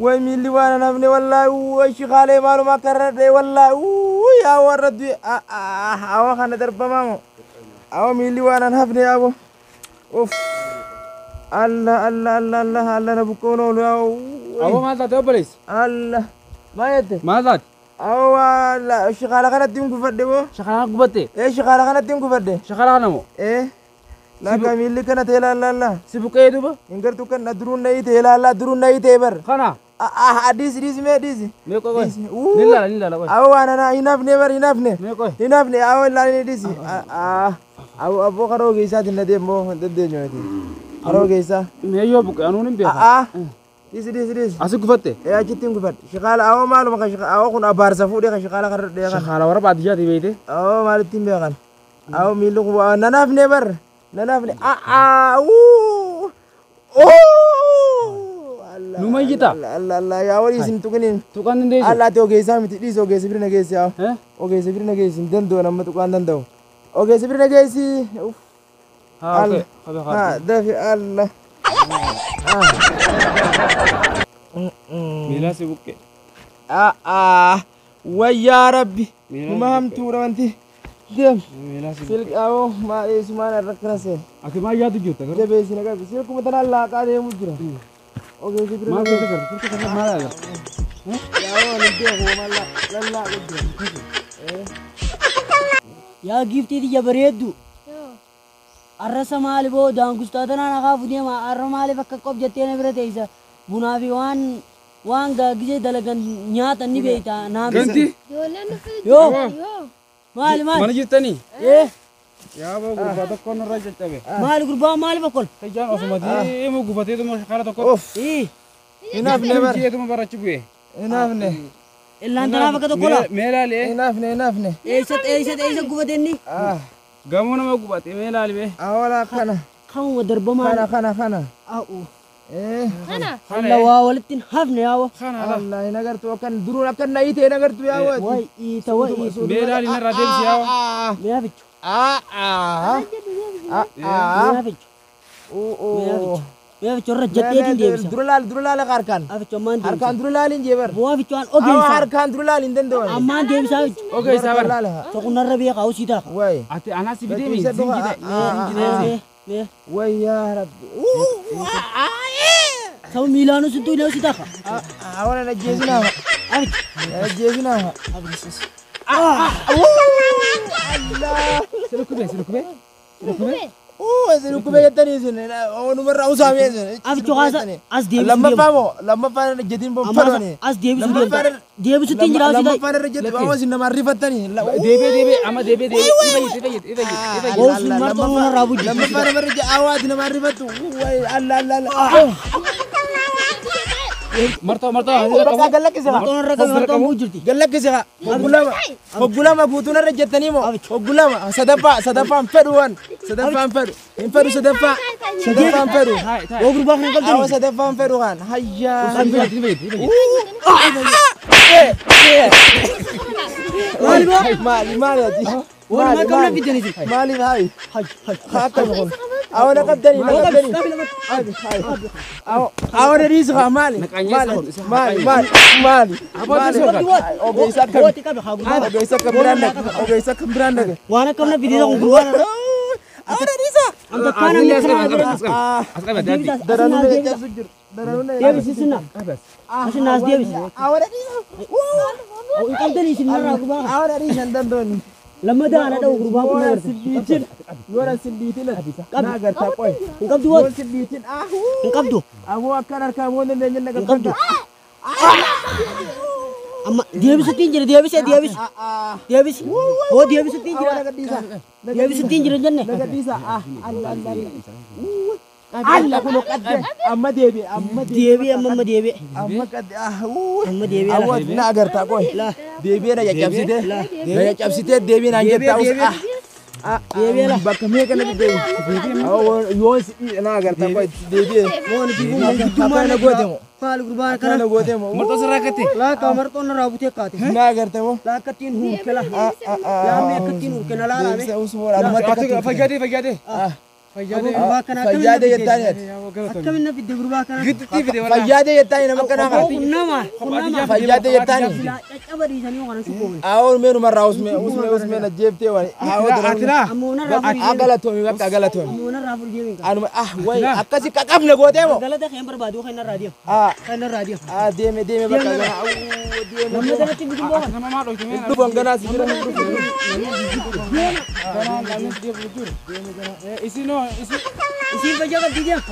Way miilli waan hafne wallaahi way shikaalee maaluma akka irra wallaahi yaa warra du'e awa kana darbamaamo awa miilli waan hafne yaabo uff Allah Allah Allah Allah Allah na bukkoon oolu yaa. Awa maal taate obboleessi? Allah maal jette? Maal taate? Awa shikaala kanatti hin gufadhe boo. Shikaala gubatte? Ee shikaala kanatti hin gufadhe. Shikaala kana moo? Ee. Lakka miilli kana ta'e laalla. Si buqqee duuba? Hin gartuu kan duruun na hiite laalla duruun na hiite bar. Kana? Dhiisi dhiisi mee dhiisi. Mee qoy qoy. Ni laala ni laala qoy. Awa waan ana hin hafne bar hin hafne. Mee qoy. Hin hafne awa laala ni dhiisi. Awa aboo karoo geessaatiin na deemoo hin dandeenyu ati. Karoo geessaa. Mee yoo buqqee anuun hin beekaa. Dhiisi dhiisi dhiisi. Asi gufatte? Ee achitti hin gufadhe. Shikaala awa maaluma kan shikaala awa kun abaarsa fuudhee kan shikaala kan dhadhee kan. Shikaala warra baadiyyaati beeyte. Awa maalitti hin beekan. Awa miilli kun nan hafne bar. Nan hafne. Numa iyyita? Allah Allah yaa walii isin tuqiniin. Tuqaan dandeessu? Allah ati ogeessaa miti dhiisi ogeessa bira na geessi yaa. Ogeessa bira na geessi hin danda'u nama tuqaan danda'u. Ogeessa bira na geessi. Haa okei. Haa dafi Allah. Miila si buqqe. Wayyaa rabbi. Numa hamtuudha wanti. Deem. Miila si buqqe. Silki awoo maal eessumaan irra kana seen. Ati maal yaadu jirta garuu? Jabeessi na qabi. Silkuma tanaan laaqaa deemu jira. Ogeessi bira Maal keessa garuu? Turte kana maal agarra? Yaa'oo ani beeku maal lallaaqu jira. Yaa giiftii tiyya bareeddu. Arrasa maali boo daangustaa tanaan akaafu deema arra maaliif akka qof jettee na bira teessa bunaa fi waan waan gaagisee dalagan nyaatan ni beekta naan. Ganti? Yoo maali maali? Mana jirtanii? Ee. Yaa boo gurbaa tokkoon irra caccabe. Maali gurbaa maaliif akkol? Tajaan osuma deemu gufateetuma shakaala tokko. Hin hafne bar. Jeetuma barachi bu'e. Hin hafne. Illaan tanaaf akka tokko laa. Mee laali. Hin hafne hin hafne. Eessa eessa eessa gubate inni? Gamoo nama gubate mee laali mee. Awala kana. Kanuma darbamaa. Kana kana kana. A'u. Kana. Alla waa walitti hin hafne yaawa. Kana. Allah hin agartu akkan duruun akkan na hiite hin agartu yaawa. Way iita way iita. Mee laali narraa deebisi yaawa. Mee hafichu. Mee hafichu. Mee hafichu irra jetteetiin deebisa. Dura laali dura laali harkaan. Hafichu ammaan deebisa. Harkaan dura laali hin jeebar. Boo hafichu an ogeessa. Harkaan dura laali hin danda'u. Ammaan deebisa hafichu. Ogeessa bar. Tokko narra beekaa usii ta'a. Way. Ati anaa si fidee mii zingida. Mee mee. Way yaa rabbi. Saba miilaanuu sittuu illee usii ta'a. Awwana na jeesinaa. Hafichu. Na jeesinaa. Hafichu. Allah. Silukube silukube. Silukube. Silukube jettanii isin onumarraa usaamee isin. Hafichu kaasa as deebisuu deema. Lammaffaa moo lammaffaa irra jettiin bonfadhooni. As deebisuu deema. Deebisuutti hin jira asii ta'i. Lammaffaa irra jettu ammoo isin namaan rifattanii. Deebee deebee amma deebee deebee. Ifayyit ifayyit ifayyit ifayyit. Woo sun marxoo nurraa bujji. Lammaffaa namarra jedhu awaati namaan rifattu. Allah Allah Allah. Marxoo marxoo. Bakka gallakkise haa. Marxoo narra qabe marxoon buu jirti. Gallakkise haa. Hoggulama hoggulama guutuu narra jettanii moo hoggulama sadaffaa sadaffaan fedhu waan sadaffaan fedhu hin fedhu sadaffaa sadaffaan fedhu. Woo gurbaa kan qabdani. Awa sadaffaan fedhu kan hayyaa. Ifayyit ifayyit. Maali boo? Maali maali ati? Waan maal qabna fidani isin? Maaliif haayi? Hay hay. Haa akkami kun? Awa na qabdanii na qabdanii. Awa na dhiisu haa maali? Maali maali maali maali? Ogeessa akkami? Wooti qabe haa gurbaa. Ogeessa akkam biraan dhaqa? Ogeessa akkam biraan dhaqa? Waan akkamna fidee kun gurbaa narra. Awa na dhiisa. Amma takkaan namni kana bira. As qabe daaddi. Daranuu na caccabsu jiru. Daranuu na Deebisi sinna. Asin as deebisi. Awa na dhiisa. Hin qabdani isin narraa gurbaa. Awa na dhiisa hin danda'u. Lammataa ana dha'u gurbaa kun agarta. Yoona silliitin na agartaa qoy. Hin qabdu wooti. Yoon silliitin Hin qabdu. Aboo akkan harkaa moo dandeenye na Hin qabdu. Amma deebisutti hin jira deebisee deebisi. Deebisi. Hoo deebisutti hin jira. Deebisutti hin jira jenne. Na gadhiisa. Allah Allah. Allah kun qadde amma deebi'e amma Deebi'e amma amma deebi'e. amma qadde Amma deebi'e. Awwa na agartaa qoy. Deebi'e na caccabsitee na caccabsitee deebi'e naan jettaa Deebi'e la. Bakka meeqa na deebi'e. Yoon si na agartaa qoy deebi'e. Moon Akkana na goote moo? Maal gurbaan Akkana kana? na goote moo? Marxoo sirraa katte. Laakka marxoon narraa butee kaate. Na agarte moo? Laakkattiin hurke la. Laammee akkattiin hurke na laalaame. Deebisee usuma anumatti akka Fayyaadee fayyaadee. Gurbaa kana Fayyaadee jettaani ati. Akkamiin na fidde gurbaa kana? Gidduutti fide wallaahi. Fayyaadee jettaani nama kanaa Kun kana. nama kun nama. Fayyaadee jettaani. Silaa caccaba dhiisanii kana shukkoobe. Awoo meenumarraa usmee usmee usmee na jeeftee wani. Awoo Atilaa. Ammoo narraa furii Haa galatoomi bakka galatoomi. Ammoo narraa furii deemin. Anuma ah wayi akkasi qaqabne gootee moo. Galata kee hin barbaadu kan narraa deemu. Ah Kan narraa deemu. ah deeme deeme bakka gana awoo deeme. Namni kanatti bitu boo. Nama maa dhoyte mee? Dhufan ganaa si bira hin dhufu. Ganaa namni deemu jiru. Isin hoo isin. Isiin fayyaa qabdi deemu.